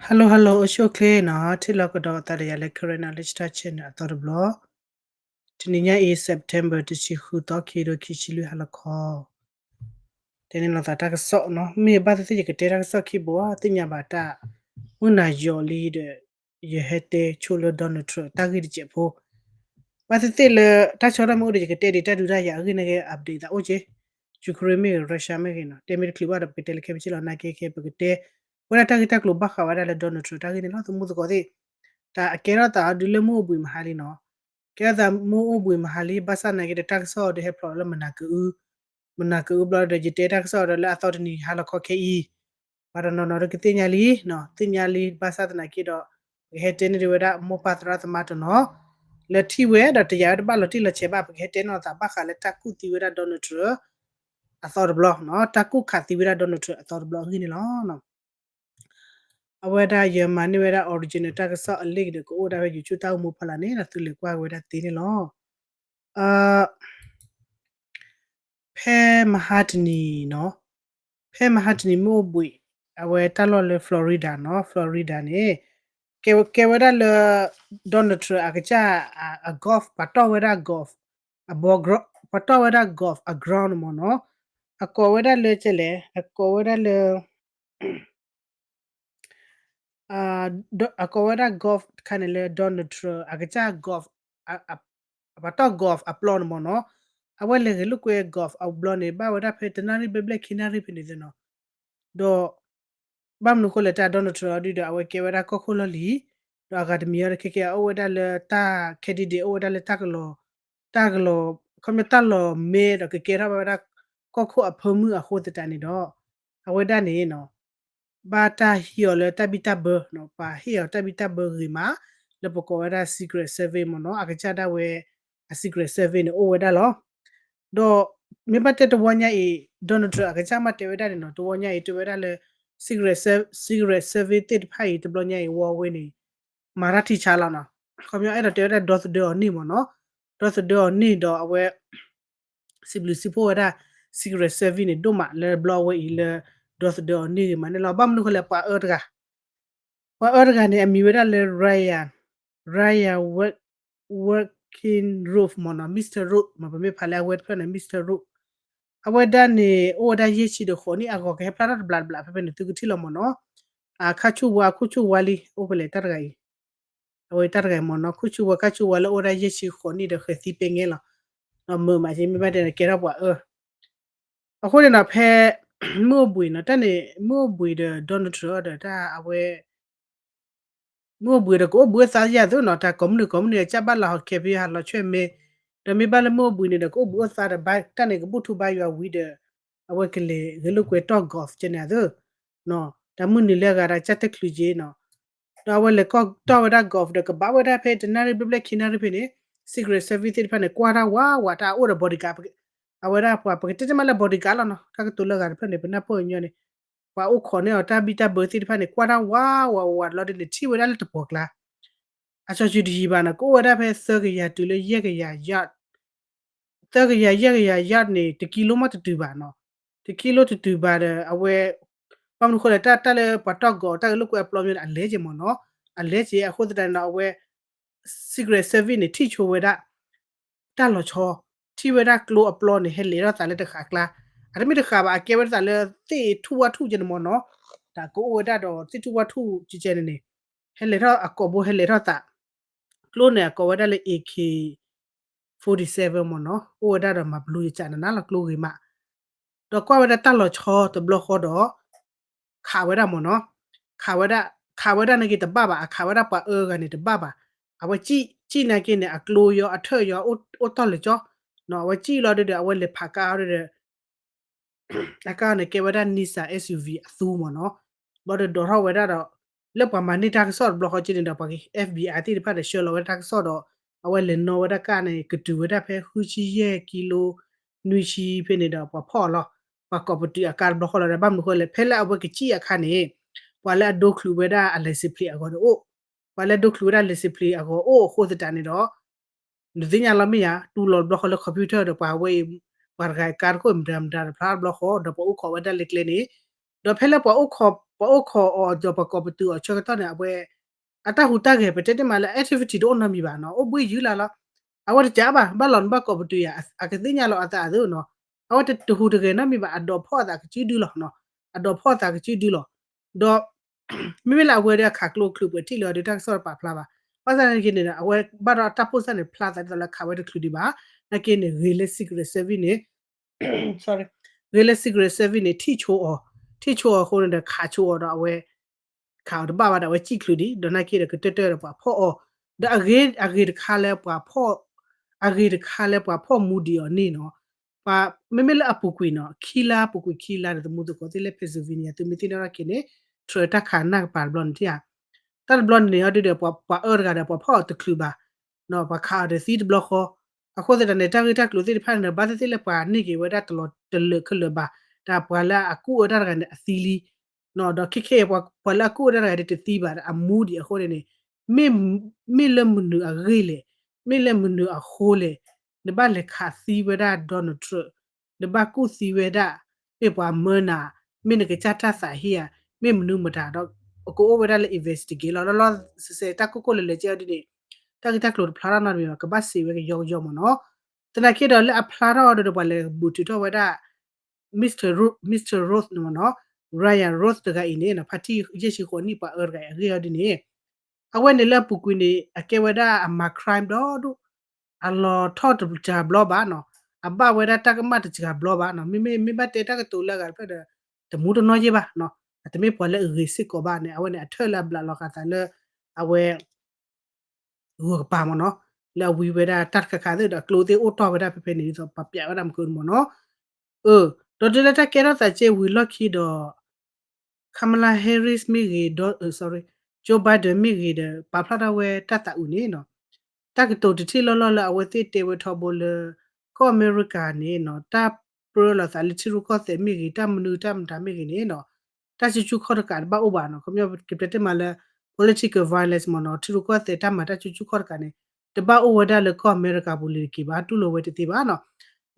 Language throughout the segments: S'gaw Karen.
Hello hello အိၣ်ဆူၣ်အိၣ်ချ့နီၤ ထံၣ်လိာ်ကဒီးသးဒီးယၤလၢ Karen Knowledge Talk Channel အသီတဘျီ, တနံၤညါအံၤ September တဆံဃုသီ ခံကထိခံဆံလွံၢ် ဟါလီၤခီ, တဲန့ၢ်လိာ်သးတၢ်ကစီၣ်နီၤ မ့ၢ်ဘၣ်သ့ၣ်သ့ၣ်ယကတဲတၢ်ကစီၣ်ခံဘိ သ့ၣ်ညါဘၣ်တၢ် မုၢ်နၤယီၤလံဒီး ယဟဲတဲဆိလၢ Donald Trump တၢ်ဂ့ၢ်တစဲးဖိ, ဘၣ်သ့ၣ်သ့ၣ်လၢ တၢ်ဆၢကတီၢ်မ့ၢ်အိၣ်ဒီး ယကတဲဒံးတၢ်ဒုးတၢ်ယၤအဂ့ၢ်န့ၣ်ဂ့ၤ update သးအိၣ်က့, Ukraine မ့ၢ်ဂ့ၤ Russia မ့ၢ်ဂ့ၤနီၤ တဲမ့ၢ်တချုးဘၣ်ဒီး ပကတဲလၢခဲမုၢ်ဆ့ၣ်လီၤ နာ်က့ခဲ ပကတဲ ဝဲဒၣ်တၢ်ဂ့ၢ်တၢ်ကျိၤဘၣ်ဃးဝဲဒၣ်လၢ Donald Trump တၢ်ဂ့ၢ်န့ၣ်လီၤ သမူသကိးသ့ၣ်, တၢ်အကဲထီၣ်သးအီၤဒုးလၢမုၢ်အိၣ်ဘှံးမဟါလံနီၤ, ကဲထီၣ်သးမုၢ်အိၣ်ဘှံးမဟါလံ ဘၣ်ဆၣ်နာ်က့ဒီးတၢ်ကစီၣ်အီၤဒီးဟဲဖျိးလၢမနၤကအု, မနၤကအုဘျီဒီး ယတဲတၢ်ကစီၣ်အီၤဒီးလၢအသီတနံၤဟါလီၤခီခဲအံၤ ပှၤတနီၤနီၤဒီးကသ့ၣ်ညါလံ, သ့ၣ်ညါလံ ဘၣ်ဆၣ်သနာ်က့ဒီး ပကဟဲတဲန့ၢ်ဒံးဝဲဒၣ်မိၢ်ပၢ်သရၣ်သမါတနီၤ လၢထံၣ်ဝဲဒီးတယာ်ဝဲတဘၣ်လီၤတံၢ်လီၤဆဲးဘၣ် ပကဟဲတဲန့ၢ်လိာ်သးဘၣ်ဃးလၢတၢ်ကူၣ်သံဝဲဒၣ် Donald Trump အသီတဘျီ, တၢ်ကူၣ်ခးသံဝဲဒၣ် Donald Trump အသီတဘျီအဂ့ၢ်န့ၣ်လီၤ. အဝဲဒၣ်ယမၤန့ၢ်ဝဲဒၣ် original တၢ်ကစီၣ်အ link ဒီးကအိၣ်ဒၣ်ဝဲ YouTube တၢ်အိၣ်မူဖီလာ်န့ၣ် သုလဲၤကွၢ်က့ၤဝဲဒၣ်သ့န့ၣ်လီၤ. ဖဲမဟါတနံၤနီၤ, ဖဲမဟါတနံၤမုၢ်အိၣ်ဘှံး, အဝဲတၢ်လီၢ်လၢ Florida နီၤ, Florida န့ၣ် ကဲဝဲဒၣ်လၢ Donald Trump အကစၢ် အ golf ပှၤတီၢ်ဝဲဒၣ် golf အဘီ ပှၤတီၢ်ဝဲဒၣ် golf အ ground မ့ၢ်နီၤ, အကိးဝဲဒၣ်လၢကဲလဲၣ် အကိးဝဲဒၣ်လၢ အကိးဝဲဒၣ် golf တခါန့ၣ်လၢ Donald Trump အကစၢ် golf ပှၤတီၢ် golf အပျီန့ၣ်မ့ၢ်နီၤ, အဝဲလဲၤဂဲၤလိာ်ကွဲ golf အပျီန့ၣ် ဘၣ်ဝဲဒၣ်ဖဲတနၣ်ရံၣ်ဘျဲၣ်ဘျဲၣ်ခံနၣ်ရံၣ်ဖဲန့ၣ်သ့နီၤ, ဒီး ဘၣ်မနုၤဃိလဲၣ်တၢ် Donald Trump အီၤဒုဒီး အဝဲကဲဝဲဒၣ်ကီၢ်ခိၣ်လီၢ်လံၤ, ဒီးအဂၤတမံၤအီၤဒီးခဲကဲ အအိၣ်ဝဲဒၣ်လၢတၢ် candidate အိၣ်ဝဲဒၣ်လၢတၢ်ကလီၤ တၢ်ကလီၤ ခီပညီတၢ်လီၤမဲဒီးကကဲထီၣ်ဘၣ်ဝဲဒၣ် ကီၢ်ခိၣ်အဖၢမုၢ်အဃိသတးန့ၣ်ဒီး အဝဲဒၣ်န့ၣ်နီၤ ဘၣ်တၢ်ဟ့ၣ်အီၤလၢတၢ်ဘံၣ်တၢ်ဘၢနီၤ, ပှၤဟ့ၣ်အီၤတၢ်ဘံၣ်တၢ်ဘၢဂ့ၤမး လၢပကိးဝဲဒၣ် Secret Service မ့ၢ်နီၤ, အကစၢ်ဒၣ်ဝဲ အ Secret Service န့ၣ်အိၣ်ဝဲဒၣ်လီၤ. ဒီးမ့ၢ်ဘၣ်တဲတဝီညါအံၤ Donald Trump အကစၢ်မ့ၢ်တဲဝဲဒၣ်န့ၣ်နီၤ, တဝီညါအံၤတဲဝဲဒၣ်လၢ Secret Service သ့ၣ်တဖၣ်အံၤ တဘျီညါအံၤ ဝီဝဲန့ၣ် မၤတၢ်ထံဆါလီၤနီၤ, ခီပညီအဲၣ်ဒိးတဲဝဲဒၣ်ဒီသဒၢအီၤန့ၢ်မ့ၢ်နီၤ, ဒီသဒၢအီၤန့ၢ်ဒီးအဝဲ စံးဘျုးစံးဖှိၣ်ဝဲဒၣ် Secret Service န့ၣ် ဒိၣ်မးလၢဘျီအဝဲအံၤလၢ ဒီသဒၢအီၤန့ၢ်ဂ့ၤမးန့ၣ်လီၤ. ဘၣ်မနုၤဃိလဲၣ် ပှၤအၢတဂၤ ပှၤအၢတဂၤန့ၣ် အမံၤဝဲဒၣ်လၢ Ryan, Ryan Wicking Roth မ့ၢ်နီၤ, Mister Roth မ့ၢ် ပမ့ၢ်ဖးလၢအဝဲတဖျၢၣ်န့ၣ် Mister Roth, အဝဲဒၣ်န့ၣ် အိၣ်ဝဲဒၣ်ယဲၢ်ဆံဒီးဃိးနံၣ် အဂီၤကဟဲဖျါထီၣ်တဘျးတဘျးဖဲဖဲန့ၣ် သုကထံၣ်လီၤမ့ၢ်နီၤ, အခါဆူၣ်ဝါ အခါဆူၣ်ဝါလံ အိၣ်ဖဲလဲၣ်တၢ်တဂၤအံၤ အဝဲတၢ်တဂၤအံၤမ့ၢ်နီၤ, ခူၣ်ဆူၣ်ဝါခါဆူၣ်ဝါလၢအိၣ်ဝဲဒၣ်ယဲၢ်ဆံဃိးနံၣ်ဒီးဃဲၤသံပဲငဲလီၤ, ဒီးမုာ်မးက့ မ့ၢ်ဘၣ်တဲန့ၣ် ကဲထီၣ်ပှၤအၢ, အဃိန့ၣ်နီၤ ဖဲ မုၢ်အိၣ်ဘှံးနီၤ တၢ်န့ၣ် မုၢ်အိၣ်ဘှံးဒီး Donald Trump ဒီးတၢ်အဝဲ မုၢ်အိၣ်ဘှံးဒီးကအိၣ်ဘှံးအိၣ်သါယၤသိးနီၤ, တၢ်ကိးမုၢ်နုာ်ကိးမုၢ်နုာ် ကစၢ်ဘၣ်လီၤဟီၣ်ခဲဖံဟးလီၤဆွဲၣ်မဲ, ဒီးမ့ၢ်ဘၣ်လၢမုၢ်အိၣ်ဘှံးန့ၣ်ဒီး ကအိၣ်ဘှံးအိၣ်သါဒီးဘၣ်တၢ်န့ၣ် ကဘူၣ်ထူဘါယွၤဝံၤဒီး အဝဲကလဲၤဂဲၤလိာ်ကွဲတီၢ် golf ကဲန့ၣ်အသိး, တၢ်မုၢ်နုာ်လၢအဂၤဒီးကစၢ်တချုးက့နီၤ, ဒီးအဝဲလဲၤကီၢ်တီၢ်ဝဲဒၣ် golf ဒီးကဘၣ်ဝဲဒၣ်ဖဲတနၣ်ရံၣ်ဘျဲၣ်ဘျဲၣ်ခံနၣ်ရံၣ်ဖဲန့ၣ် Secret Service သ့ၣ်တဖၣ်န့ၣ် ကွၢ်တၢ်ဝးဝး တၢ်အိၣ်ဒီး bodyguard, အဝဲဒၣ်ပှၤ ပကတဲတမံၤလၢ bodyguard လီၤနီၤ, တၢ်ကတိၤလၢအဂၤတဖျၢၣ်န့ၣ် ပနၢ်ပၢၢ်ညီန့ၣ် ပှၤအိၣ်ခိးန့ၢ်အီၤတၢ်ဘံၣ်တၢ်ဘၢသ့ၣ်တဖၣ်န့ၣ် ကွၢ်တၢ်ဝးဝးဝးဝးလီၤဒ်န့ၣ် ထံၣ်ဝဲဒၣ်လၢတပှီၤကျါ, အစီၤစုၤတယံာ်ဘၣ်နီၤ, ကအိၣ်ဝဲဒၣ်ဖဲသၢကယၤတုၤလၢယဲၢ်ကယၤ ယၢ် သၢကယၤယဲၢ်ကယၤ ယၢ် န့ၣ် တကံလိမးတတုၤဘၣ်နီၤ, တကံလိတတုၤဘၣ်ဒီး အဝဲ ဘၣ်မနုၤဃိလဲၣ် တၢ် တၢ်လၢပှၤတီၢ် golf တၢ်ဂဲၤလိာ်ကွဲအပျီမ့ၢ်န့ၣ် အလဲက့ၤမ့ၢ်နီၤ, အလဲက့ၤအဃိသတးန့ၣ်ဒီး အဝဲ Secret Service န့ၣ် ထံၣ်ဆိဝဲဒၣ် တၢ်လီၤဆီ, ထံၣ်ဝဲဒၣ်ကျိအပျီန့ၣ် ဟဲလဲၤထီၣ်သးလၢတဃာ်ကျါ, အတမ့ၢ်တဃာ်ဘၣ် အကဲဝဲဒၣ်သးလၢသ့ၣ်ထူၣ်ဝၣ်ထူၣ်ကဲန့ၣ်မ့ၢ်နီၤ, တၢ်ကအိၣ်ဝဲဒၣ်ဒီးသ့ၣ်ထူၣ်ဝၣ်ထူၣ်ကဲကဲန့ၣ်န့ၣ်, ဟဲလဲၤထီၣ်အကိာ်ဘိဟဲလဲၤထီၣ်သး, ကျိန့ၣ် အကိးဝဲဒၣ်လၢ AK forty-seven မ့ၢ်နီၤ, အိၣ်ဝဲဒၣ်ဒီးမၤဘျူးယကးနးနးလီၤကျိဂ့ၤမး ဒီးကွၢ်ဝဲဒၣ်တၢ်လီၤဆီတဘျီဃီဒီး ခးဝဲဒၣ်မ့ၢ်နီၤ, ခးဝဲဒၣ် ခးဝဲဒၣ်နာ်က့တဘၣ်ဘၣ်, အခးဝဲဒၣ်ပှၤအၢဂၤန့ၣ်တဘၣ်ဘၣ်, အဝဲစံၣ် စံၣ်နာ်က့န့ၣ် အကျိယီၤအထၢၣ်ယီၤအိၣ်တီၢ်လၢာ်ကၠီ, အဝဲစံၣ်လီၤဒီး အဝဲလဲၤဖးကါအီၤဒီး အကါန့ၣ်ကဲဝဲဒၣ် Nissan S U V အသူမ့ၢ်နီၤ, ဘျီဒီးဒိးထီၣ်ဝဲဒၣ်ဒီး လၢပှၤမၤန့ၢ်တၢ်ကစီၣ်တဘျီဃီက့န့ၣ်ဒီး ပှၤ F B I သ့ၣ်တဖၣ်ဒီးဆှၢလီၤဝဲဒၣ်တၢ်ကစီၣ်ဒီး အဝဲလဲၤနီၣ်ဝဲဒၣ်ကါန့ၣ် ကတုၤဝဲဒၣ်ဖဲဃုဆံယဲၢ်ကံလိ နွံဆံဖဲန့ၣ်ဒီး ပှၤဖီၣ်အီၤလီၤ, ပှၤကိးပတုာ်အကါတဘျီဃီလီၤဒီး ဘၣ်မနုၤဃိလဲၣ် ဖဲလၢအဝဲကစံၣ်အခါန့ၣ် ပှၤလၢအဒိချုးဝဲဒၣ်အ license plate အဂီၤန့ၣ်အိၣ်, ပှၤလၢအဒိချုးဝဲဒၣ် license plate အဂီၤအိၣ်အဃိသတးန့ၣ်ဒီး နသ့ၣ်ညါလီၤမ့ၢ်ဧါ, တူၢ်လိာ်တဘျီဃီလၢ computer ဒီးပှၤဝဲအံၤ ပှၤတဂၤအကါတခိၣ်အံၤ မတၤမတၤတဖျါတဘျီဃီ ဒီးပှၤအိၣ်ခိးဝဲဒၣ်လၢကျဲန့ၣ်, ဒီးဖဲလၢပှၤအိၣ်ခိး ပှၤအိၣ်ခိးအီၤဒီးပှၤကိးပသူအီၤဆၢကတီၢ်န့ၣ် အဝဲ အတၢ်ဟူးတၢ်ဂဲၤ ပတဲတ့ၢ်မးလၢ activity တအိၣ်နီတမံၤဘၣ်နီၤ, အိၣ်ဘှံးယုၢ်လၢ်လီၤ. အဝဲတကးဘၣ် ဘၣ်လီၤနဘၣ်ကိးပသူယၤ အကသ့ၣ်ညါလီၤအသးအသိးနီၤ, အဝဲတဟူးတဂဲၤနီတမံၤဘၣ် အဒိးဖီၣ်အသးကစုဒုလီၤ, အဒိးဖီၣ်အသးကစုဒုလီၤ. ဒီး မ့မ့ၢ်လၢအဝဲဒီးအခးကျိချူးပှဲၤထံၣ်လၢအီၤဒီး တၢ်ကစီၣ်တပာ်ဖျါဘၣ်. ဘၣ်ဆၣ်သနာ်က့န့ၣ် အဝဲဘၣ်ဒီးတၢ်ဖိစၢ်န့ၣ် ဖျါသးဒ်သိးလၢခးဝဲတချုးဒံးဘၣ်, နာ်က့န့ၣ် ဂ့ၤလၢ Secret Service န့ၣ် ဂ့ၤလၢ Secret Service န့ၣ် ထံၣ်ဆိအီၤ, ထံၣ်ဆိအီၤအဃိန့ၣ်ဒီး ခးဆိအီၤဒီးအဝဲ ခးအီၤတဘၣ်ဘၣ်ဒီး အဝဲစံၣ်ချုးဒံး ဒီးနာ်က့ဒီးကတၢၢ်တၢၢ်ဒီးပှၤဖီၣ်အီၤ, ဒီးအဂ့ၤ အဂ့ၤတခါလၢပှၤဖီၣ် အဂ့ၤတခါလၢပှၤဖီၣ်မူဒံးအီၤန့ၣ်နီၤ, ပှၤ မ့မ့ၢ်လၢအပူၤကွံာ်နီၤ ခံလါ ပူၤကွံာ်ခံလါဒီး သမူသကိးသ့ၣ်လၢ Pennsylvania သုမ့ၢ်သ့ၣ်နီၣ်ထီၣ်က့ၤန့ၣ် Trump တၢ်ခးနၢ်ကပၤတဘျီန့ၣ်ဧါ, တၢ်တဘျီန့ၣ်န့ၣ် ဟီဒုဒီး ပှၤအၢတဂၤဒီး ပှၤဖီၣ်အီၤတချုးဘၣ် ပှၤခးအီၤဒီးသံတဘျီဃီ, အဃိသတးန့ၣ် တၢ်ဂ့ၢ်တၢ်ကျိၤသ့ၣ်တဖၣ်န့ၣ်ဒီး ဘၣ်သ့ၣ်သ့ၣ်လၢပှၤန့ၢ်က့ၤဝဲဒၣ်တလီၤတလၢာ်ခဲလၢာ်ဘၣ်, တၢ်ပှၤလၢအကူၣ်အၢတၢ်တဂၤန့ၣ် အသံလံ, ဒီးခဲခဲအံၤ ပှၤလၢအကူၣ်အၢတၢ်တဂၤဒ်တသံဘၣ် အမူဒံးအဃိန့ၣ်န့ၣ်, မ့ၢ်လၢမနုၤအဂ့ၢ်လဲၣ်, မ့ၢ်လၢမနုၤအဃိလဲၣ်, နဘၣ်လဲၤခးသံဝဲဒၣ် Donald Trump, နဘၣ်ကူၣ်သံဝဲဒၣ်, မ့ၢ်ပှၤမၢနၤ, မ့ၢ်နကစၢ်တၢ်သးဟ့ဧါ, မ့ၢ်မနုၤမတၤဒီး အကအိၣ်ဝဲဒၣ်လၢ investigate လီၤ လီၤလီၤဆဲးဆဲးတၢ်ကိၢ်ကိၢ်လၢၤလၢၤကဲအီၤဒ်န့ၣ်, တၢ်ဂ့ၢ်တၢ်ကျိၤတဖျါထီၣ်နီတမံၤဘၣ် ကဘၣ်စံးဝဲကယီကယီမ့ၢ်နီၤ, သနာ်က့ဒီးလၢအဖျါထီၣ်အီၤဒီး ပှၤလဲၤဘူးတုၤထီၣ်ဝဲဒၣ် Mr Ro- Mr Roth န့ၣ်မ့ၢ်နီၤ, Ryan Roth တဂၤအံၤန့ၣ် ဖါတံၢ်ယဲၢ်ဆံဃိးနံၣ်ပှၤအၢတဂၤအံၤအဂ့ၢ်အီၤဒ်န့ၣ်, အဝဲန့ၣ်လၢအပူၤကွံာ်န့ၣ် အကဲဝဲဒၣ်အမၤ crime ဒီဒူၣ်, အလီၤထီၣ်တစှၤဘျီဘၣ်နီၤ, အဘၣ်ဝဲဒၣ်တၢ်ကမၣ်တစှၤဘျီဘၣ်နီၤ, မ့မ့ၢ်မ့ၢ်ဘၣ်တဲတၢ်ကတိၤလၢအဂၤတဖျၢၣ်ဒီး တမူတနီၢ်ယဲၢ်ဘၣ်နီၤ, အတမ့ၢ်ပှၤလၢအဂ့ၤစ့ၢ်ကီးဘၣ်န့ၣ် အဝဲန့ၣ် အထၢၣ်လၢအဘျးလီၤဃာ်သးလၢ အဝဲ ဂီၤကပၤမ့ၢ်နီၤ, လၢအဝံဝဲဒၣ်တၢ်တခါခါသ့ၣ်ဒီး အကျိသ့ၣ်အိၣ်တီၢ်ဝဲဒၣ်ဖဲဖဲန့ၣ် ဒ်သိးပှၤပျးဝဲဒၣ်မုၢ်ကၢမ့ၢ်နီၤ, အၢ, ဒီးတုၤလၢတၢ်ကဲထီၣ်သးကဲဝံၤလီၢ်ခံဒီး Kamala Harris မ့ၢ်ဂ့ၤ, ဒီး sorry, Joe Biden မ့ၢ်ဂ့ၤဒီး ပာ်ဖျါထီၣ်ဝဲတၢ်သးအုးန့ၣ်နီၤ, တၢ်ကတိၤတထံၣ်လီၢ်လီၢ်လၢအဝဲသ့ၣ်တဲဝဲထီဘိလၢ ကီၢ်အမဲရကၤန့ၣ်နီၤ တၢ်ပြၢလိာ်သးလၢထံရူၢ်ကီၢ်သဲးမ့ၢ်ဂ့ၤ တၢ်မနုၤတၢ်မတၤမ့ၢ်ဂ့ၤန့ၣ်နီၤ, တၢ်စုဆူၣ်ခီၣ်တကးတဘၣ်အိၣ်ဘၣ်နီၤ, ခီပညီကပတဲတ့ၢ်မးလၢ political violence မ့ၢ်နီၤ, ထံရူၢ်ကီၢ်သဲးတၢ်မၤတၢ်စုဆူၣ်ခီၣ်တကးန့ၣ် တဘၣ်အိၣ်ဝဲဒၣ်လၢကီၢ်အမဲရကၤပူၤလၢၤတက့ၢ်ဘၣ်, တူၢ်လိာ်ဝဲတသ့ဘၣ်နီၤ,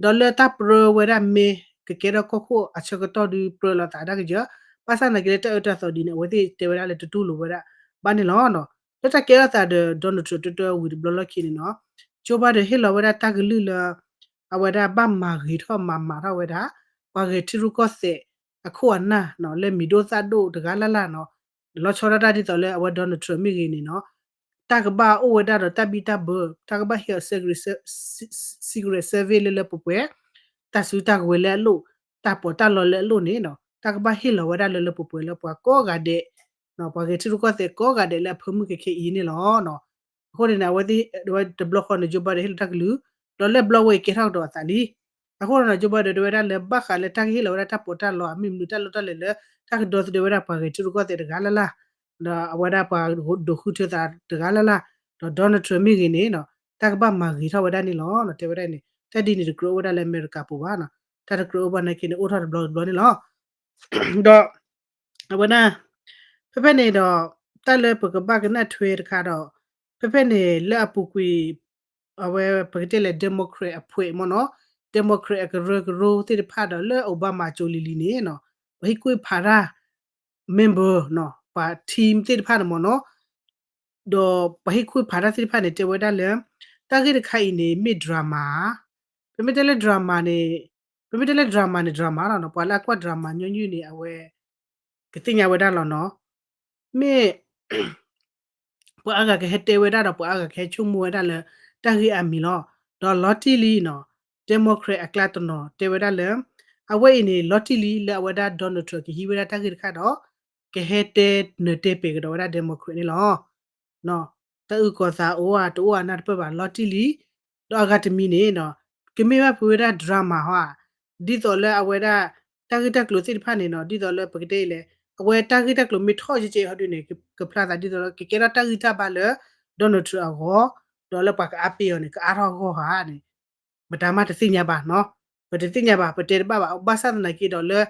ဒီးလၢတၢ်ပြၢဝဲဒၣ်မ့ၢ်ကကဲထီၣ်ကီၢ်ခိၣ်အဆၢကတီၢ်ဒုးပြၢလိာ်သးဒၣ်ကယၢၤ, ဘၣ်ဆၣ်သနာ်က့လၢတၢ်အၢတၢ်သီဒ်န့ၣ် အဝဲသ့ၣ်တဲဝဲဒၣ်လၢတတူၢ်လိာ်ဝဲဒၣ်ဘၣ်န့ၣ်လီၤ. လၢတၢ်ကဲထီၣ်သးဒီး Donald Trump တၢတၢဝံၤတဘျီလီၢ်ခံန့ၣ်နီၤ, Joe Biden ဟ့ၣ်လီၤဝဲဒၣ်တၢ်ကလုၢ်လၢ အဝဲဒၣ်ဘၣ်မၤဂ့ၤထီၣ်မၤမၤထီၣ်ဝဲဒၣ် ပှၤဂဲၤထံရူၢ်ကီၢ်သဲးအခိၣ်အနၢ်နီၤ လၢမံၤဒိၣ်သၣ်ဒိၣ်တဂၤလၢ်လၢ်နီၤ, လီၤဆီဒၣ်တၢ်ဒ်သိးလၢအဝဲ Donald Trump မ့ၢ်ဂ့ၤန့ၣ်နီၤ, တၢ်ကဘၣ်အိၣ်ဝဲဒၣ်ဒီးတၢ်ဘံၣ်တၢ်ဘၢ, တၢ်ကဘၣ်ဟ့ၣ်အီၤ Secret Service လၢလၢပှဲၤပှဲၤ, တၢ်စုတၢ်ကဝဲၤလၢအလိၣ်, တၢ်ပီးတၢ်လီလၢအလိၣ်န့ၣ်နီၤ, တၢ်ကဘၣ်ဟ့ၣ်လီၤဝဲဒၣ်လၢလၢပှဲၤပှဲၤလၢပှၤကိးဂၤဒဲး, ပှၤဂဲၤထံရူၢ်ကီၢ်သဲးကိးဂၤဒဲးလၢအဖၢမုၢ်ခဲခဲအံၤန့ၣ်လီၤ. အဃိန့ၣ်န့ၣ် အဝဲသ့ၣ် တဘျီဃီန့ၣ် Joe Biden ဟ့ၣ်လီၤတၢ်ကလုၢ်, ဒီးလၢဘျီဝဲအံၤကဲထီၣ်ကဒီးအသးလံ. အဃိန့ၣ် Joe Biden တဲဝဲဒၣ်လၢဘၣ်ဃးလၢတၢ်ကဟ့ၣ်လီၤဝဲဒၣ်တၢ်ပီးတၢ်လီ အမ့ၢ်မနုၤတၢ်လီၢ်တၢ်လဲၤလၢ တၢ်ကဒီသဒၢဝဲဒၣ်ပှၤဂဲၤထံရူၢ်ကီၢ်သဲးတဂၤလၢ်လၢ်, ဒီးအဝဲဒၣ်ပှၤဒိးဃုထၢသးတဂၤလၢ်လၢ်, ဒီး Donald Trump မ့ၢ်ဂ့ၤန့ၣ်နီၤ တၢ်ကဘၣ်မၤဂ့ၤထီၣ်ဝဲဒၣ်န့ၣ်လီၤ. တဲဝဲဒၣ်န့ၣ် တၢ်ဒ်န့ၣ်တကြၢးအိၣ်ဝဲဒၣ်လၢအမဲရကၤပူၤဘၣ်နီၤ, တၢ်တကြၢးအိၣ်ဘၣ်နာ်က့န့ၣ် အိၣ်ထီၣ်တဘျီတဘျီန့ၣ်လီၤ. ဒီး အဝဲဒၣ် ဖဲဖဲန့ၣ်ဒီး တၢ်လၢပကဘၣ်ကနၣ်ထွဲတခါဒီး ဖဲဖဲန့ၣ်လၢအပူၤကွံာ် အဝဲပကတဲလဲၣ် Democrat အဖှဲးမ့ၢ်နီၤ, Democrat အကရၢကရိသ့ၣ်တဖၣ်ဒီးလၢ Obama ကၠိလံၤလံၤန့ၣ်နီၤ ပှၤဟ့ၣ်ကူၣ်ဖးတၢ် member နီၤ ပှၤ team သ့ၣ်တဖၣ်န့ၣ်မ့ၢ်နီၤ ဒီးပှၤဟ့ၣ်ကူၣ်ဖးတၢ်သ့ၣ်တဖၣ်န့ၣ် တဲဝဲဒၣ်လၢ တၢ်ဂ့ၢ်တခါအံၤန့ၣ် မ့ၢ် drama, ပမ့ၢ်တဲလၢ drama န့ၣ် ပမ့ၢ်တဲလၢ drama န့ၣ် drama လီၤနီၤ, ပှၤလၢအကွၢ် drama ညီနုၢ်န့ၣ် အဝဲ ကသ့ၣ်ညါဝဲဒၣ်လီၤနီၤ, မ့ၢ် ပှၤအါဂၤကဟဲတဲဝဲဒၣ်ဒီး ပှၤအါဂၤကဟဲဆိကမိၣ်ဝဲဒၣ်လၢ တၢ်ဂ့ၢ်အါမံၤလီၤ. ဒီးလီၤတံၢ်လံနီၤ Democrat အကျါတနီၤ တဲဝဲဒၣ်လၢ အဝဲအံၤန့ၣ် လီၤတံၢ်လံလၢအဝဲဒၣ် Donald Trump ကဟံးဝဲဒၣ်တၢ်ဂ့ၢ်တခါဒီး ကဟဲတဲနၢၤတဲပှဲၤကဒီးဝဲဒၣ် Democrat န့ၣ်လီၤ. တၢ်အုၣ်ကီၤသးအိၣ်ဧါ တအိၣ်ဧါ နၢ်တပၢၢ်ဘၣ် လီၤတံၢ်လံ. ဒီးအဂၤတမံၤန့ၣ်နီၤ ကမ့ၢ်ဘၣ်ဖုးဝဲဒၣ် drama ဟီဧါ, ဒ်သိးလၢအဝဲဒၣ် တၢ်ဂ့ၢ်တၢ်ကျိၤသ့ၣ်တဖၣ်န့ၣ်နီၤ ဒ်သိးလၢပကတဲအံၤလဲၣ် အဝဲတၢ်ဂ့ၢ်တၢ်ကျိၤမ့ၢ်ထီၣ်ကဲကဲဟီဒုန့ၣ် ကဖျါသးဒ်သိးလၢ ကကဲထီၣ်တၢ်ဂံၢ်တၢ်ဘါလၢ Donald Trump အဂီၢ်, ဒီးလၢပှၤကအါပ့ၤအီၤန့ၣ် ကအါထီၣ်အဂီၢ်ဧါန့ၣ် ပတၢ်မၤတသ့ၣ်ညါဘၣ်နီၤ, ပတသ့ၣ်ညါဘၣ် ပတဲတဘၣ်ဘၣ်. ဘၣ်ဆၣ်သနာ်က့ဒီးလၢ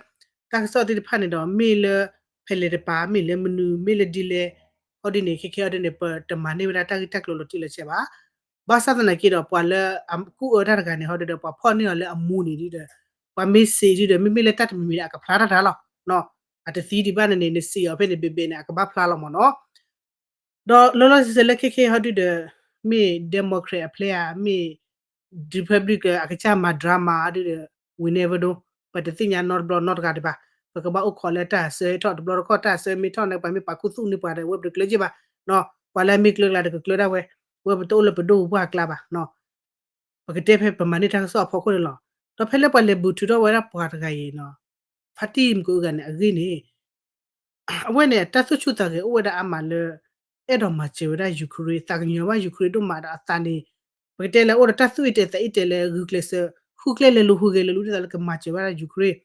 တၢ်ကစီၣ်သ့ၣ်တဖၣ်န့ၣ်ဒီး မ့ၢ်လၢ ဖဲလဲၣ်တပၤ မ့ၢ်လၢမနုၤ မ့ၢ်လၢဒ်လဲၣ် ဟီဒုန့ၣ် ခဲခဲအီၤဒုန့ၣ် ပတမၤန့ၢ်ဝဲဒၣ်တၢ်ဂ့ၢ်တၢ်ကျိၤလီၤတံၢ်လီၤဆဲးဘၣ်. ဘၣ်ဆၣ်သနာ်က့ဒီး ပှၤလၢအကူၣ်အၢတၢ်တဂၤန့ၣ် ဟီဒုဒီး ပှၤဖီၣ်န့ၢ်အီၤလၢအမူန့ၣ်ဒုဒီး ပှၤမ့ၢ်စံးဒုဒီး မ့မ့ၢ်လၢတၢ်တမံၤမံၤဒီး အကဖျါထီၣ်တၢ်လီၤနီၤ. အတသံဒံးဘၣ်န့ၣ်န့ၣ် နစံးအီၤဖဲန့ၣ်ဘ့ၣ်ဘ့ၣ်န့ၣ် အကဘၣ်ဖျါလီၤမ့ၢ်နီၤ. ဒီးလီၤလီၤဆဲးဆဲးလၢခဲခဲဟီဒုဒီး မ့ၢ် Democrat အဖျဲၣ်ဧါ မ့ၢ် Republican အကစၢ်မၤ drama ဒုဒီး we never know ပတသ့ၣ်ညါနီတဘျီနီတဂၤဒံးဘၣ်. ပကဘၣ်အိၣ်ခိးလၢတၢ်ဆၢဟဲထီၣ်တဘျီတခီၣ် တၢ်ဆၢမ့ၢ်ထီၣ်န့ၣ် ပှၤမ့ၢ်ပာ်ခူသူၣ်န့ၢ်ပှၤဒီး ဝဲပတကျၢၤက့ၤဘၣ်နီၤ. ပှၤလၢအမ့ၢ်ကျၢၤကျါဒီးကကျၢၤဒၣ်ဝဲ, ဝဲပတအိၣ်လၢပဒိၣ်ပပှၢ်အကျါဘၣ်နီၤ. ပကတဲဖဲပမၤန့ၢ်တၢ်ကစီၣ်အဖီခိၣ်န့ၣ်လီၤ. ဒီးဖဲလၢပှၤလဲၤဘူးထုးထီၣ်ဝဲဒၣ်ပှၤတဂၤအံၤနီၤ ဖါတံၢ်မုၢ်ကဂၤန့ၣ် အဂ့ၢ်န့ၣ် အဝဲန့ၣ် တၢ်သူၣ်ဆူၣ်သးဂဲၤအိၣ်ဝဲဒၣ်အါမးလၢ အဲၣ်ဒိးမၤစၢၤဝဲဒၣ် Ukraine သးကညီၤဘၣ် Ukraine ဒိၣ်မးဒီးအသးန့ၣ် ပကတဲလၢအိၣ်ဒီးတၢ်သူၣ်အံၤတဲာ်သးအံၤတဲာ်လၢ ဂုာ်ကျဲးစၢး ဃုကျဲလဲၤလူၤဟူးဂဲၤလဲၤလူၤဒ်သိးလၢကမၤစၢၤဝဲဒၣ် Ukraine.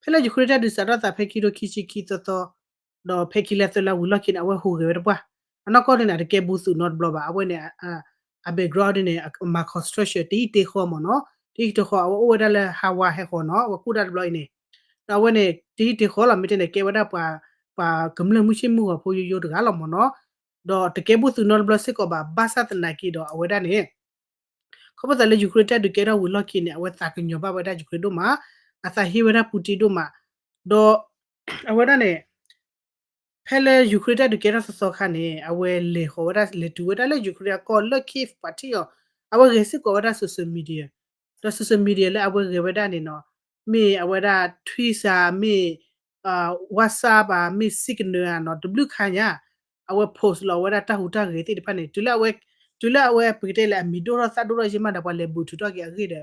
ဖဲလၢ Ukraine တၢ်ဒုးစးထီၣ်သးဖဲခံထိခံဆံခံသီသီ ဒီးဖဲခံလါသၢလါဝံၤလီၢ်ခံန့ၣ် အဝဲဟူးဂဲၤဝဲတပှၢ်. အနီၢ်ကီၢ်န့ၣ် အတကဲဘူးသုးနီတဘျီဘၣ်. အဝဲန့ၣ် အ background ဒ်န့ၣ် မၤ construction တဟံၣ်တ့ဃီမ့ၢ်နီၤ. တဟံၣ်တ့ဃီ အဝဲအိၣ်ဝဲဒၣ်လၢ Hawaii ဟဲဃီၤနီၤ အဝဲကူၣ်တၢ်တဘျီအံၤန့ၣ် ဒီးအဝဲန့ၣ် တဟံၣ်တ့ဃီလီၤ မ့ၢ်တဲန့ၣ် ကဲဝဲဒၣ်ပှၤ ပှၤကမျၢၢ်မုၢ်ဆ့ၣ်မုၢ်ဂီၤဖိယိယိတဂၤလီၤမ့ၢ်နီၤ. ဒီးတကဲဘူးသုးနီတဘျီစ့ၢ်ကီးဘၣ် ဘၣ်ဆၣ်သနာ်က့ဒီးအဝဲဒၣ်န့ၣ် ခီဖျိသးလၢ Ukraine တၢ်ဒုးကဲထီၣ်ဝံၤလီၢ်ခံန့ၣ် အဝဲသးကညီၤဘၣ်ဝဲဒၣ် Ukraine ဒိၣ်မး, အသးဟ့ဝဲဒၣ် Putin ဒိၣ်မး, ဒီး အဝဲဒၣ်န့ၣ် ဖဲလၢ Ukraine တၢ်ဒုးကဲထီၣ်သီသီခါန့ၣ် အဝဲလဲၤဃီၤဝဲဒၣ် လဲၤတုၤဝဲဒၣ်လၢ Ukraine အကီၢ်လၢ Kyiv ပှၤထံၣ်အီၤ, အဝဲဂဲၤစ့ၢ်ကီးဝဲဒၣ် social media, ဒီး social media လၢအဝဲဂဲၤဝဲဒၣ်န့ၣ်နီၤ, မ့ၢ်အဝဲဒၣ် Twitter မ့ၢ် WhatsApp ဘၣ် မ့ၢ် Signal ဧါနီၤ တဘျုးခါညါ အဝဲ post လီၤဝဲဒၣ်တၢ်ဟူးတၢ်ဂဲၤသ့ၣ်တဖၣ်န့ၣ် တုၤလၢအဝဲ တုၤလၢအဝဲပကတဲလၢအမံၤဒိၣ်ထီၣ်သၣ်ဒိၣ်ထီၣ်ယံာ်မးဒီး ပှၤလဲၤဘူးထုးထီၣ်က့ၤအဂ့ၢ်ဒီး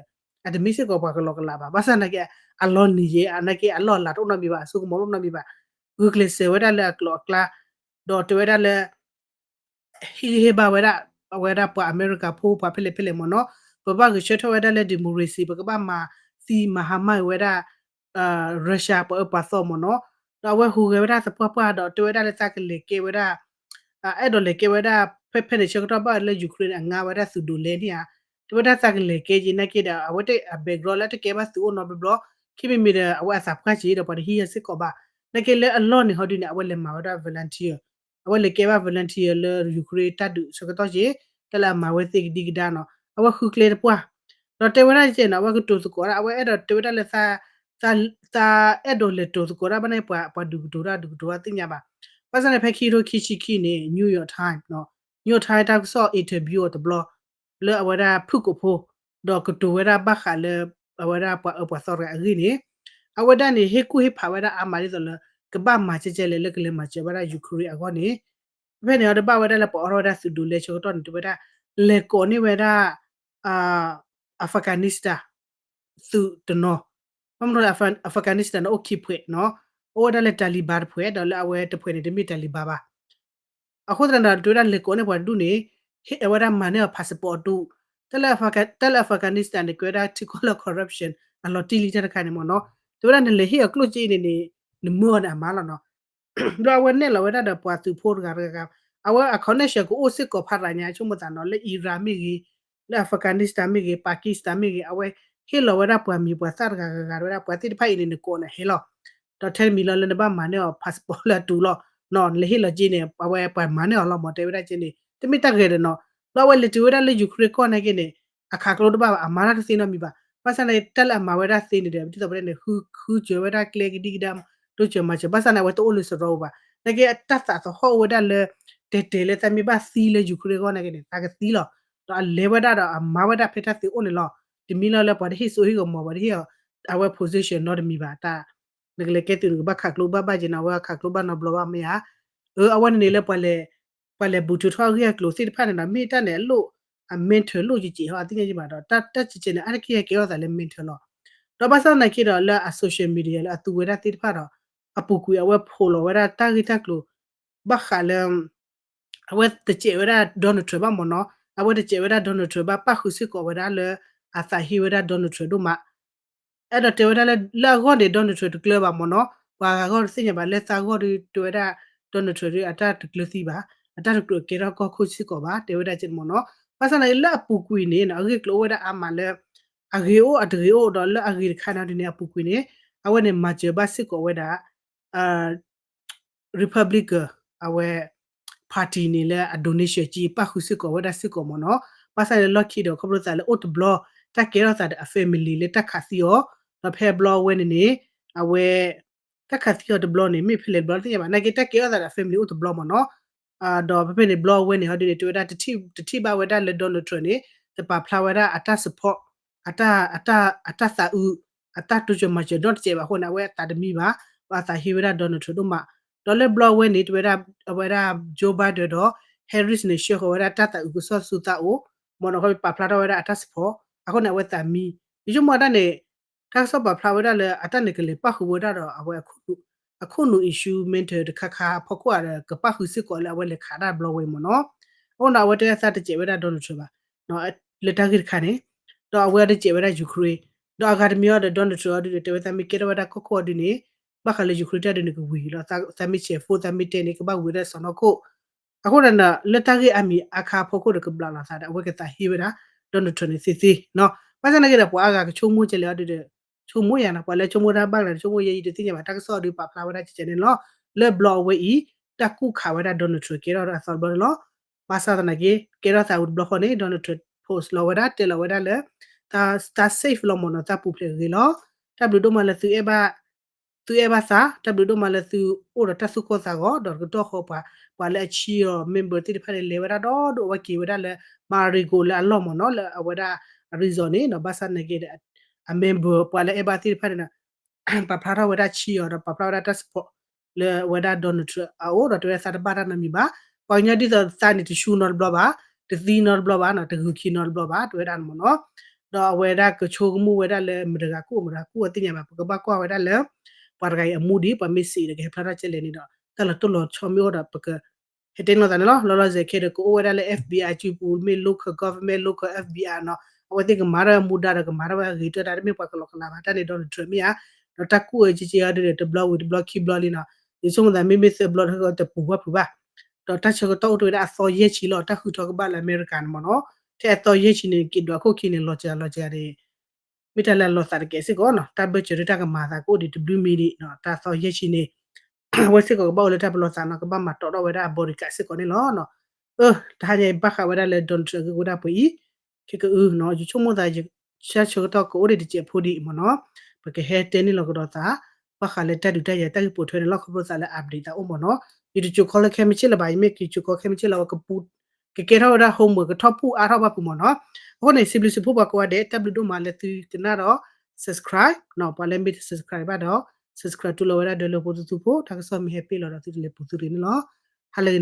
အတမ့ၢ်စ့ၢ်ကီးပှၤကလီကလးဘၣ်. ဘၣ်ဆၣ်သနာ်က့ အလီၢ်နံၤယဲၢ် နာ်က့အလီၢ်အလၤတအိၣ်နီတမံၤဘၣ်, အစိကမီၤတအိၣ်နီတမံၤဘၣ်, ဂုာ်ကျဲးစၢးဝဲဒၣ်လၢအကျိၤအကျါ, ဒီးတဲဝဲဒၣ်လၢ ဟ့ၣ်ဂံၢ်ဟ့ၣ်ဘါဝဲဒၣ် အဝဲဒၣ်ပှၤအမဲရကၤဖိ ပှၤဖဲလဲၣ်ဖဲလဲၣ်မ့ၢ်နီၤ, ပဘၣ်ဂဲၤဆၢထၢၣ်ဝဲဒၣ်လၢ democracy ပကဘၣ်မၤသံမၤဟါမၢ်ဝဲဒၣ် Russia ပှၤအၢပှၤသီမ့ၢ်နီၤ, ဒီးအဝဲဟူးဂဲၤဝဲဒၣ်သပှၢ်ပှၢ်ဒီး တဲဝဲဒၣ်လၢသးကလဲၤကဲဝဲဒၣ် အဲၣ်ဒိးလဲၤကဲဝဲဒၣ် ဖဲဖဲန့ၣ်ဆၢကတီၢ်ဘၣ်လၢ Ukraine န့ၣ် အငါဝဲဒၣ်သုးဒိးလဲန့ၣ်ဧါ, တဲဝဲဒၣ်သးကလဲၤကဲက့ၤနာ်က့ဒီး အဝဲတ့ၢ်အ background လၢတကဲဘၣ်သုးအိၣ်နီတဘျီဘျီ, ခံမံၤမံၤဒီး အဝဲအသးပှၢ်က့ၤဒီးပှၤတဟံးအီၤစ့ၢ်ကီးဘၣ်, နာ်က့လၢအလီၢ်န့ၣ်ဟီဒုန့ၣ် အဝဲလဲၤမၤဝဲဒၣ် volunteer, အဝဲလဲၤကဲဘၣ် volunteer လၢ Ukraine တၢ်ဒုးဆၢကတီၢ်က့ၤ, တၢ်လၢအမၤဝဲသ့ၣ်ကဒံကဒါနီၤ, အဝဲဃုကျဲတပှၢ်, ဒီးတဲဝဲဒၣ်ကဲနီၤ အဝဲကတိၤသကိးဒၣ် အဝဲအဲၣ်ဒိးတဲဝဲဒၣ်လၢ သးအဲၣ်ဒိးလဲၤတိၤသကိးဒၣ်ဘၣ်န့ၣ် ပှၤဒုးကတိၤတၢ်ဒုးကတိၤတၢ်သ့ၣ်ညါဘၣ်. ဘၣ်ဆၣ်န့ၣ် ဖဲခံကထိခံဆံခံန့ၣ် New York Times, New York Times တၢ်ကစီၣ် interview အီၤတဘျီ လၢအဝဲဒၣ်ဖုၣ်ကိာ်ဖိ, ဒီးကတိၤဝဲဒၣ်ဘၣ်ဃးလၢ အဝဲဒၣ်ပှၤအၢပှၤသီတဂၤအဂ့ၢ်န့ၣ်, အဝဲဒၣ်န့ၣ် ဟ့ၣ်ကူၣ်ဟ့ၣ်ဖးဝဲဒၣ်အါမးဒ်သိးလၢ ကဘၣ်မၤကဲကဲလဲၣ်လၢကလဲၤမၤစၢၤဝဲဒၣ် Ukraine အဂီၢ်န့ၣ်, ဖဲန့ၣ်အီၤတဘၣ်ဝဲဒၣ်လၢ ပှၤအိးထီၣ်ဝဲဒၣ်သုးဒိးလဲဆၢကတီၢ်န့ၣ် တဲဝဲဒၣ် လဲၤကိးန့ၢ်ဝဲဒၣ် Afghanistan သုးတနီၤ, ဘၣ်မနုၤလၢ Afghanistan န့ၣ် အိၣ်ခံဖှဲးနီၤ, အိၣ်ဝဲဒၣ်လၢ Taliban တဖှဲး ဒီးလၢအဝဲတဖှဲးန့ၣ် တမ့ၢ် Taliban ဘၣ်. အဃိသတးဒီး တဲဝဲဒၣ်လဲၤကိးန့ၢ်ပှၤတဒူၣ်န့ၣ် ဟ့ၣ်အဝဲဒၣ်မၤန့ၢ်အီၤ passport အဒူၣ်, တၢ်လၢ Afghan- တၢ်လၢ Afghanistan န့ၣ် ကဲဝဲဒၣ်ထံကီၢ်လၢ corruption အလီၤတံၢ်လံတၢ်တခါန့ၣ်မ့ၢ်နီၤ, တဲဝဲဒၣ်နလဲၤဟ့ၣ်အီၤကျိၣ်စ့အံၤန့ၣ်န့ၣ် နမၢအီၤန့ၣ်အမါလီၤနီၤ ဒီးအဝဲနဲၣ်လီၤဝဲဒၣ်ဒီးပှၤသုးဖိတဂၤတဂၤ, အဝဲအ connection ကအိၣ်စ့ၢ်ကီးဖးရၤညါ ဆိကမိၣ်သးနီၤ လၢ Iran မ့ၢ်ဂ့ၤ, လၢ Afghanistan မ့ၢ်ဂ့ၤ, Pakistan မ့ၢ်ဂ့ၤ, အဝဲဟ့ၣ်လီၤဝဲဒၣ်ပှၤမံၤပှၤသၣ်တဂၤဂၤဂၤ တဲဝဲဒၣ်ပှၤသ့ၣ်တဖၣ်အံၤန့ၣ် နကိးန့ၣ်ဟဲလီၤ, ဒီးထဲတမံၤလီၤလၢနဘၣ်မၤန့ၢ်အီၤ passport လၢအတူးလီၤ, နလဲၤဟ့ၣ်လီၤက့န့ၣ် အဝဲပှၤမၤန့ၢ်အီၤလီၤမ့ၢ် တဲဝဲဒၣ်က့န့ၣ် တမ့ၢ်တၢ်ဂဲၤဒီးနီၤ, ဒီးအဝဲလဲၤတုၤဝဲဒၣ်လၢ Ukraine ကီၢ်နာ်က့န့ၣ် အခးကျိတဘၣ်ဘၣ် အမၤတၢ်တသ့နီတမံၤဘၣ်. ဘၣ်ဆၣ်န့ၣ် တၢ်လၢအမၤဝဲဒၣ်သ့န့ၣ်ဒီး ဒ်သိးပတဲန့ၣ် ဃုဃုစၢၤဝဲဒၣ်ကျဲကဒံကဒါ ဒိစၢၤမၤစၢၤ ဘၣ်ဆၣ်န့ၣ် အဝဲတအိၣ်လၢစရီပူၤဘၣ်. နာ်က့တၢ်သးသဟီၣ်အိၣ်ဝဲဒၣ်လၢ တဲတဲလၢသးမ့ၢ်ဘၣ်သံလၢ Ukraine အဂီၢ်နာ်က့န့ၣ် သးကသံလီၤ. ဒီးအလဲၤဝဲဒၣ်ဒီးအမၤဝဲဒၣ်ဖဲတၢ်သ့အိၣ်န့ၣ်လီၤ. တမံၤလီၤလၢပှၤတဟ့ၣ်စိဟ့ၣ်ကမီၤ ပှၤတဟ့ၣ်အီၤ အဝဲ position နီတမံၤဘၣ်. တၢ် နကလဲၤကဲသုးန့ၣ် နကဘၣ်ခးကျိဘၣ်ဘၣ်က့ၤန့ၣ် အဝဲခးကျိဘၣ်နီတဘျီဘၣ်မ့ၢ်ဧါ. အၢ အဝဲန့ၣ်န့ၣ်လၢပှၤလဲၤ ပှၤလဲၤဘူးထုးထီၣ်အဂ့ၢ်အကျိၤသ့ၣ်တဖၣ်န့ၣ်ဒီး မ့ၢ်တၢ်န့ၣ်အလိၣ် အ mental လိၣ်ကက့ၤဟီ အသ့ၣ်ညါက့ၤဘၣ်ဒီး တၢ်တၢ်စဲးစဲးန့ၣ် အါတက့ၢ်ကဲထီၣ်သးလၢ mental လီၤ. ဒီးဘၣ်ဆၣ်သနာ်က့ဒီး လၢအ social media လၢအသူဝဲဒၣ်သ့ၣ်တဖၣ်ဒီး အပူၤကွံာ်အဝဲဖိးလီၤဝဲဒၣ်တၢ်ဂ့ၢ်တၢ်ကျိၤ ဘၣ်ဃးလၢ အဝဲတစဲးဝဲဒၣ် Donald Trump ဘၣ်မ့ၢ်နီၤ, အဝဲတစဲးဝဲဒၣ် Donald Trump ဘၣ် ပၣ်ဃုာ်စ့ၢ်ကီးဝဲဒၣ်လၢ အသးဟ့ဝဲဒၣ် Donald Trump ဒိၣ်မး အဲၣ်ဒိးတဲဝဲဒၣ်လၢ လၢအဂီၢ်န့ၣ် Donald Trump တကျၢၤဘၣ်မ့ၢ်နီၤ, ပှၤဂၤဂီၢ်တသ့ၣ်ညါဘၣ်လၢသးဂီၢ်ဒီး တဲဝဲဒၣ် Donald Trump ဒီး အတၢ်တကျၢၤသံဘၣ်, အတၢ်တကြၢးကဲထီၣ်ကီၢ်ခိၣ်စ့ၢ်ကီးဘၣ် တဲဝဲဒၣ်က့န့ၣ်မ့ၢ်နီၤ. ဘၣ်ဆၣ်သနာ်က့လၢအပူၤကွံာ်န့ၣ် အဂ့ၢ်ကျိၤအိၣ်ဝဲဒၣ်အါမးလၢ အဂ့ၤအိၣ်အတဂ့ၤအိၣ်ဒီးလၢအဂ့ၤတခါန့ၣ်ဒ်န့ၣ်အပူၤကွံာ်န့ၣ် အဝဲန့ၣ်မၤစၢၤဘၣ်စ့ၢ်ကီးဝဲဒၣ် Republican အဝဲ party န့ၣ်လၢအ donation က့ ပၣ်ဃုာ်စ့ၢ်ကီးဝဲဒၣ်စ့ၢ်ကီးမ့ၢ်နီၤ. ဘၣ်ဆၣ်န့ၣ်လီၢ်ခံဒီး ခီဖျိသးလၢအိၣ်တဘျီ တၢ်ကဲထီၣ်သးဒီးအ family လၢတၢ်ခးသံအီၤ, ဒီးဖဲဘျီဝဲန့ၣ်န့ၣ် အဝဲ တၢ်ခးသံအီၤတဘျီန့ၣ် မ့ၢ်ဖဲလဲၣ်တဘျီတသ့ၣ်ညါဘၣ်, နာ်က့တၢ်ကဲထီၣ်သးဒီး family အိၣ်တဘျီမ့ၢ်နီၤ. ဒီးဖဲဖဲန့ၣ်ဘျီအဝဲန့ၣ် ဟီဒုန့ၣ် တဲဝဲဒၣ် တထံၣ်ဘၣ်ဝဲဒၣ်လၢ Donald Trump န့ၣ် တပာ်ဖျါဝဲဒၣ်အတၢ် support အတၢ်သးအုး အတၢ်တိစၢၤမၤစၢၤနီတစဲးဘၣ်အဃိန့ၣ် အဝဲအသးတမံဘၣ်, ဘၣ်သးဟ့ဝဲဒၣ် Donald Trump ဒိၣ်မး. ဒီးလၢဘျီအဝဲန့ၣ် တဲဝဲဒၣ် အဝဲဒၣ် Joe Biden ဒီး Harris န့ၣ် ဆှၢဃီၤဝဲဒၣ်တၢ်သးအုးကစီၣ်ဆူသးအိၣ် မ့ၢ်နီၤ, ခီပာ်ဖျါထီၣ်ဝဲဒၣ်အတၢ် support အဃိန့ၣ် အဝဲသးမံ. ယဆိကမိၣ်အတၢ်န့ၣ် တၢ်ကစီၣ်ပာ်ဖျါဝဲဒၣ်လၢ အတၢ်န့ၣ်ကလဲၤပၣ်ဃုာ်ဝဲဒၣ်ဒီးအဝဲအခိၣ်နူာ် issue matter တခါခါအဖီခိၣ်ဒီး ကပၣ်ဃုာ်စ့ၢ်ကီးလၢအဝဲလဲၤခးတၢ်ဘျီဝဲမ့ၢ်နီၤ. အဃိန့ၣ် အဝဲတဲသးတစဲးဝဲဒၣ် Donald Trump ဘၣ် လၢတၢ်ဂ့ၢ်တခါန့ၣ်, ဒီးအဝဲတစဲးဝဲဒၣ် Ukraine, ဒီးအဂၤတမံၤအီၤဒီး Donald Trump အီၤဒုန့ၣ် တဲဝဲသးမ့ၢ်ကဲထီၣ်ဝဲဒၣ်ကီၢ်ခိၣ်အီၤဒုန့ၣ် ဘၣ်ဃးလၢ Ukraine တၢ်ဒုန့ၣ်ကဝံၤလီၤ, သးမ့ၢ်ဆဲးဖိ သးမ့ၢ်တဲန့ၣ် ကဘၣ်ဝံၤဝဲဒၣ်စီၢ်နီၤခိၣ် အဃိန့ၣ် လၢတၢ်ဂ့ၢ်အါမံၤအခါအဖီခိၣ်ဒီးကဘျးလီၤသးဒီး အဝဲကသးဟ့ဝဲဒၣ် Donald Trump န့ၣ်သ့သ့နီၤ. ဘၣ်ဆၣ်သနာ်က့ဒီး ပှၤအါဂၤကဆိကမိၣ်ကလဲာ်အီၤဒုဒီး ဆိကမိၣ်ယၤနီၤ, ပှၤလၢဆိကမိၣ်တၢ်ဘၣ်ကလၤ ဆိကမိၣ်ယဲအံၤဒုးသ့ၣ်ညါဘၣ် တၢ်ကစီၣ်အီၤဒုးပာ်ဖျါဝဲဒၣ်ကဲကဲန့ၣ်လီၤ. လၢဘျီအဝဲအံၤ တၢ်ကူၣ်ခးဝဲဒၣ် Donald Trump ကဲထီၣ်ဒီးအသီတဘျီန့ၣ်လီၤ. ဘၣ်ဆၣ်သနာ်က့ ကဲထီၣ်သးဝံၤတဘျီဃီန့ၣ် Donald Trump post လီၤဝဲဒၣ် တဲလီၤဝဲဒၣ်လၢ သး safe လီၤမ့ၢ်နီၤ, သးပူၤဖျဲးဂ့ၤလီၤ. တၢ်ဘျုးဒိၣ်မးလၢသုအဲၣ်ဘၣ် သုအဲၣ်ဘၣ်သး, တၢ်ဘျုးဒိၣ်မးလၢသုအိၣ်ဒီးတၢ်သူၣ်ကိၢ်သးဂီၤ ဒီးတကတီၢ်ဃီပှၤ ပှၤလၢအဆံးအီၤ member သ့ၣ်တဖၣ်န့ၣ် လဲၤဝဲဒၣ်ဒီဒိၣ် အဝဲက့ၤဝဲဒၣ်လၢ Mar-a-Lago လၢအလီၢ်မ့ၢ်နီၤ လၢအဝဲဒၣ် resort န့ၣ်နီၤ. ဘၣ်ဆၣ်သနာ်က့ဒီး အ member ပှၤလၢအဲၣ်ဘၣ်သ့ၣ်တဖၣ်န့ၣ်ဒီး ပာ်ဖျါထီၣ်ဝဲဒၣ်ဆံးအီၤဒီးပာ်ဖျါဝဲဒၣ်တၢ် support လၢအဝဲဒၣ် Donald Trump အအိၣ်ဒီးတဲဝဲဒၣ်သးတဘၣ်တၢ်နီတမံၤဘၣ်. ပှၤကညီဒ်သိးသးန့ၣ် တဆူနီတဘျီဘၣ်, တသံနီတဘျီဘၣ်နီၤ, တဂုာ်ခံနီတဘျီဘၣ် တဲဝဲဒၣ်န့ၣ်မ့ၢ်နီၤ. ဒီးအဝဲဒၣ်ကဆိကမိၣ်ဝဲဒၣ်လၢမတၤဂၤကူၣ်မတၤဂၤကူၣ်အီၤသ့ၣ်ညါဘၣ်, ပကဘၣ်ကွၢ်ဝဲဒၣ်လၢ ပှၤတဂၤအံၤအမူဒံး ပှၤမ့ၢ်စံးဒီးကဟဲဖျါထီၣ်ကဲလဲၣ်န့ၣ်ဒီး တၢ်လီၤတိၢ်လီၤဆီမ့ၢ်အိၣ်ဒီး ပက ဟဲတဲလိာ်သးန့ၣ်လီၤ. လီၤလီၤဆဲးခဲဒီး ကအိၣ်ဝဲဒၣ်လၢ FBI စုပူၤ မ့ၢ် local government, local FBI နီၤ, အဝဲသ့ၣ်ကမၤထီၣ်ဝဲမူဒါဒီးကမၤထီၣ်ဝဲအဂ့ၤကတၢၢ်တၢ်တမ့ၢ်ပှၤကလီကလးဘၣ်. တၢ်န့ၣ် Donald Trump မ့ၢ်ဧါ, ဒီးတၢ်ကူၣ်အၢက့က့အီၤဒုဒီး တဘျီဝံၤတဘျီခံဘျီလံနီၤ, ယဆိကမိၣ်သးမ့မ့ၢ်သၢဘျီတဟဲကတပူၤဘၣ်ဖုးဘၣ်. ဒီးတၢ်ဆၢကတီၢ်အိၣ်တ့ၢ်ဝဲဒၣ်အသီယဲၢ်ဆံလီၤ တၢ်ဃုထၢကဘၣ်လၢအမဲရကၤန့ၣ်မ့ၢ်နီၤ, ထဲအသီယဲၢ်ဆံန့ၣ် က့ၤဒွးခိၣ်ခံန့ၣ် လီၤစှၤလီၤစှၤန့ၣ် မ့ၢ်တၢ်လၢအလီၤသးတကဲးစ့ၢ်ကီးနီၤ, တၢ်ဘၢၣ်စၢၤဒုးတၢ်ကမၤသးကအိၣ်ဒံးတဘျုးမံၤဒံးနီၤ, တၢ်သီယဲၢ်ဆံန့ၣ် အဝဲစ့ၢ်ကီးကဘၣ်အိၣ်လၢတၢ်ပလီၢ်သးနီၤ, ကဘၣ်မၤတီဒီးဝဲဒၣ်အ bodyguard စ့ၢ်ကီးန့ၣ်လီၤ. အၢ တဟါညါအံၤဘၣ်ဃးဝဲဒၣ်လၢ Donald Trump အဂ့ၢ်ဝဲဒၣ်ပှဲၤအံၤ ခဲကအုနီၤ, ယဆိကမိၣ်သး ဆၢကတီၢ်ကအိၣ်ဒံးတစဲးဖိဒံးမ့ၢ်နီၤ, ပကဟဲတဲန့ၢ်လီၤကဒီးသး ဘၣ်ဃးလၢတၢ်ဒုးတၢ်ယၤတၢ်ဂ့ၢ်ပိာ်ထွဲန့ၣ်လီၤ. ခီဖျိသးလၢ update သးအိၣ်မ့ၢ်နီၤ, ယတစိၤခီလၢခဲမုၢ်ဆ့ၣ်လၢၤဘၣ်, ယမ့ၢ်က့ၤစိၤခီခဲမုၢ်ဆ့ၣ်လၢၤ အဝဲကပူ ကကဲထီၣ်ဝဲဒၣ် homework ကထီၣ်ပူၣ်အါထီၣ်ဘၣ်ဖုးမ့ၢ်နီၤ. အဃိန့ၣ် စံးဘျုးစံးဖှိၣ်ပှၤကိးဂၤဒဲး တၢ်ဘျုးဒိၣ်မးလၢသုကနၣ်ဒီး subscribe နီၤ, ပှၤလၢမ့ၢ်တ subscribe ဘၣ်ဒီး subscribe တူၢ်လိာ်ဝဲဒၣ်ဒီးလၢဖိသူသူဖိ, တၢ်ကစီၣ်မ့ၢ်ဟဲပ့ၢ်လီၤဒီးသုတလဲၤပူၤသုရ့န့ၣ်လီၤ. ဟါလၢ